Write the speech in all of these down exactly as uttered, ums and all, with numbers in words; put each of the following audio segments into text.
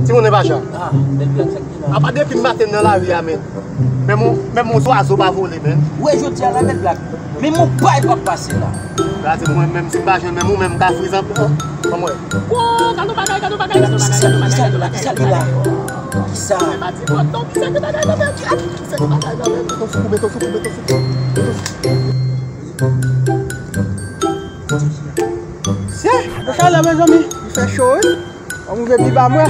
Timoun e pa jan. Ah, bèl blag, sa k gen la? Apa depi maten nan lari a, men. Menm yon, menm yon zwazo pa vole, men. Ou wè jodi a la, bèl blag. Menm yon bay p ap pase la. Gade mwen menm si m pa jwenn menm ou menm ka friz anpil. Ban m wè. Wo, gade yon bagay, gade yon bagay, gade yon bagay, gade yon bagay, gade yon bagay, gade yon bagay. Kisa? Kisa? Misye pa ti bòt non, misye gen bagay nan men. Misye gen bagay nan men. Mete w sou kou, mete w sou kou, mete w sou kou. Mesye, nou chalè, mezanmi. Li fè cho, wi. Ann rive pi ba, m wè.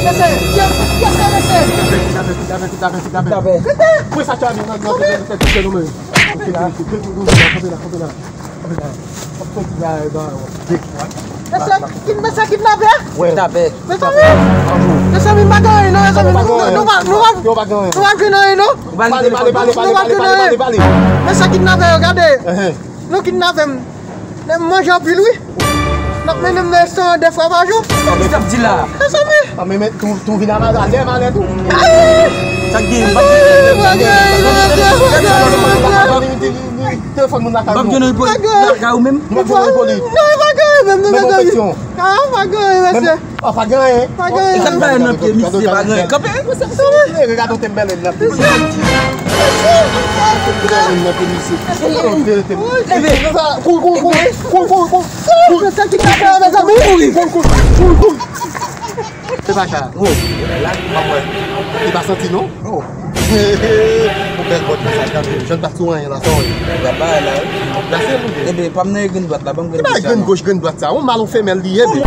Mesye, mesye, mesye, mesye. Kanpe. Kanpe. Kanpe. Kanpe. Kanpe. Kanpe. Kanpe. Kanpe. Kanpe. Kanpe. Mesye, kin-, mesye kidnapè? Wi. Kidnapè. Mezanmi, mezanmi, m pa gen anyen non, mezanmi. Nou, nou, nou pa, nou pa, nou pa jwenn anyen non. Nou pa jwenn anyen non. Mesye kidnapè yo, gade. Nou kidnapè m. Lè m manje anpil, wi. N ap mennen m nan restoran de fwa pa jou. Sa ki t ap di la? Mezanmi. Ah, men, men, tou, tou vin a malè, malè tou. Sa k gen? Bagay, bagay, bagay, bagay. Telefòn moun lakay nou. Bagay. Lakay ou menm? Nou pa gen polis. Non, bagay, menm, menm, bagay. Ah, bagay, mesye. Ah, pa gen anyen. Pa gen anyen. E sa k ba yo nan pye, misye pa gen anyen. Kanpe. Gade yon tembèlè nan pye. Leve. Kouri, kouri, kouri. Kouri, kouri, kouri. Mesye kidnapè, mezanmi. Kouri, kouri, kouri, kouri. Se pa sa. Oh, la, m ap wè. Li pa santi non? Oh. Yon bèl bòt mesaj kanpe. Jèn pa sou anyen la, sa w ye? Baba la, wi. Plase l, wi. Ebe, pa m nan grenn dwat la, ban m grenn goch la. Ki bagay grenn goch, grenn dwat sa? Yon mal, yon femèl li ye, men.